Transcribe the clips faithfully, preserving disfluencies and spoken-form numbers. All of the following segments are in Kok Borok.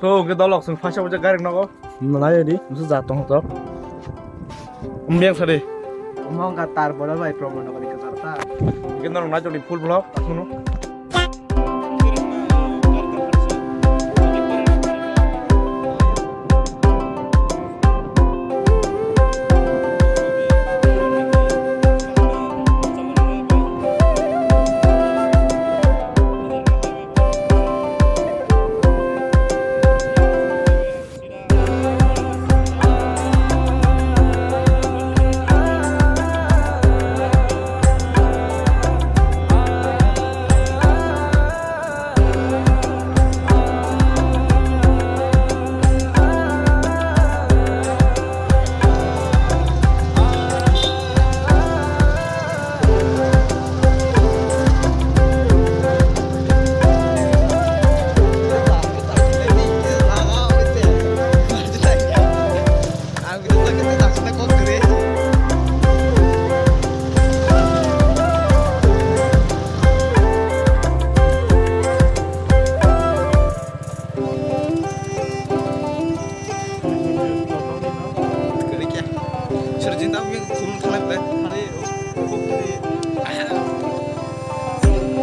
To, hwnkhe dolok chwng phaisa bujak gari nogo. Nai di, musu ja tong to. Umbiang sari. Omo wngkha tar bola bai promo nogo di kwchar ta. Hwnkhe norok nai tong di full vlog, aswkno.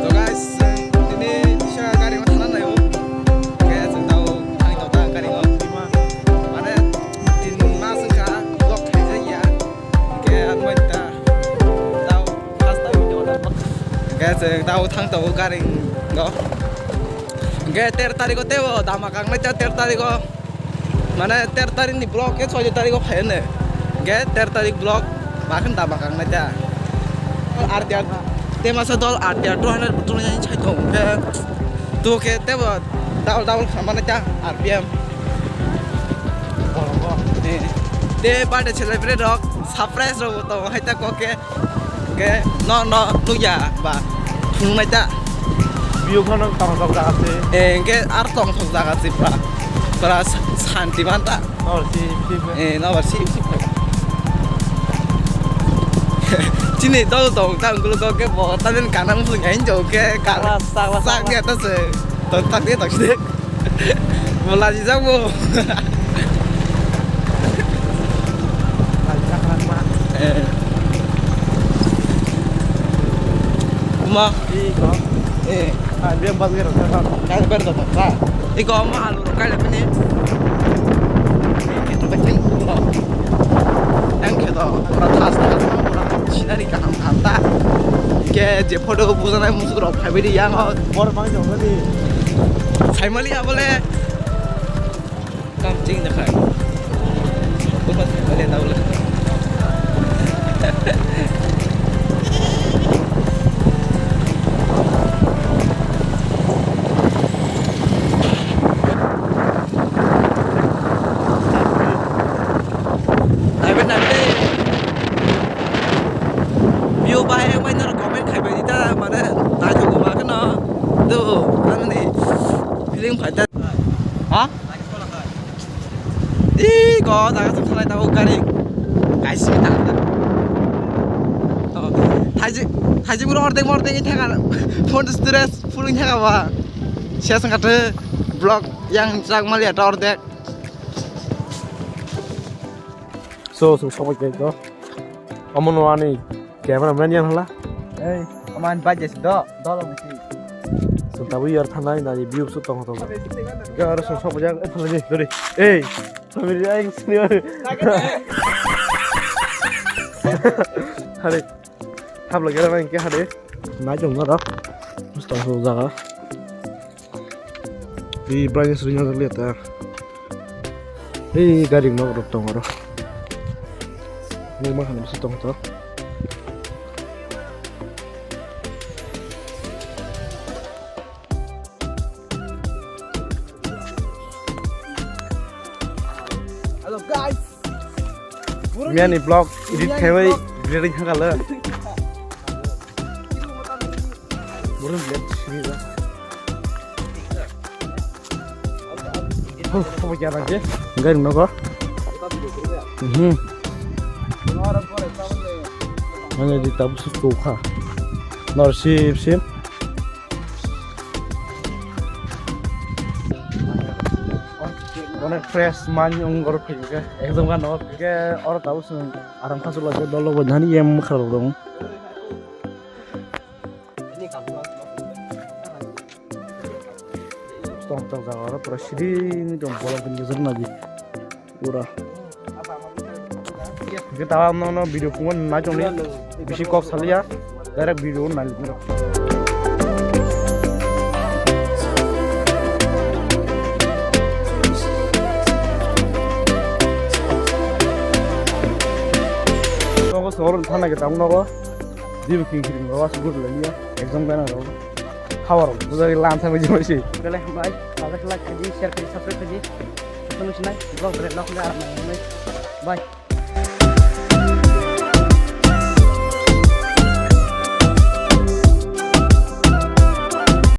To guys, chwng tini kisa gari o thana nai o. Khe chwng tao thang tong ta gari o. Mane tin mas wngkha vlog khaijak ya. Khe ang bai ta tao first time. Khe chwng tao thang tongo gari o. Khe ter tarikh o teibo dama kangnai ta ter tarikh o. Mane ter tarikh ni vlog khe choi tarikh o phai ne. Ge ter tarikh vlog bakhan da bakang na ta. Ar tiar te masa dol ar tiar two hundred butung ni sai thong ke. Tu ke te bo double double khamana ta R P M. Eh, te birthday celebrate rok surprise rok to hai ta ko ke. Hingke no, no, nukya ba, phunuknai ta. View phano tongthok jaga se. Eh, hingke ar tongthok jaga se pura. Pura sa-, santi man ta. Nor si, si, si. Eh, nor si, si. Chini dol tong ta, ungkulu kok ke bo, ta den kanang phung ain jo ke, ka-, Sakla, sakla, sak sakla. Dia ta se. Tong tak dia tak sih. Bo lajijak bo. Lajijak nang ma. Eh. Kuma. Iko. Eh. Ah, dia bal gero ta. Kai ber do ta. Iko ma alu ro kai le pini. Ito ta king. Ang khe do. Pura thas thas ma pura scenery kaham kaham ta. Ke je photo bujanai musuk rok phaibai di yang o. Bor bang jong di. Saimali abole. Kam ching na khai. Bukan saimali abole. Naibe, naibe. View bai, bai nang comment khai bai ta, mane, naithogo ba kheno. Do, ani feeling phai ta. Ha? Ih, ko, jaga sok salai ta, o gari. Kaisi ta. Oh, thaijik, thaijik bro, ordek, ordek, ini thaka. Phone storage full ini thaka ba. Sia sangkathe vlog yang jak mali ata ordek. So, so, sobai kai ko. Omo no ani camera man yang hala. Ei, oman budget do, dolong si. Sung tabu yar thanai na view su tong tong. Ga aro sung sobai jak, eh, thanai ni, dori. Ei, family ai sini. Hari, habla gara main ke hari. Nai jong nara. Mustang so jaga. Di brightness ring aja lihat ya. Hei, gari nok rok tong aro. Ini mah hanam si tong to. Hello guys. Miani vlog edit khaibai ready thangkala. Burung lihat sini dah. Oh, apa jalan je? Enggak, enggak kok. Mhm. Mana di tabu susu kah? Nor sip sip. Onek fresh man ong gor phai ke exam gano ke oro tabuk sung aram khasu lage dolo bo dhani yem khara dong. Tong tong jaga oro pura siri ni dong bola bin gizur na bi pura. Kita no no video phone na jong ni bisi kok salia direct video na. Nogo soro thana ke tang nogo. Dibu king king nogo sugur lagi ya. Exam gana nogo. Khawar. Buza lan thang jima si. Kale hambai. Subscribe khaji, share khaji, subscribe khaji. Tungsi nai. Vlog rek nok le aram nai. Bye.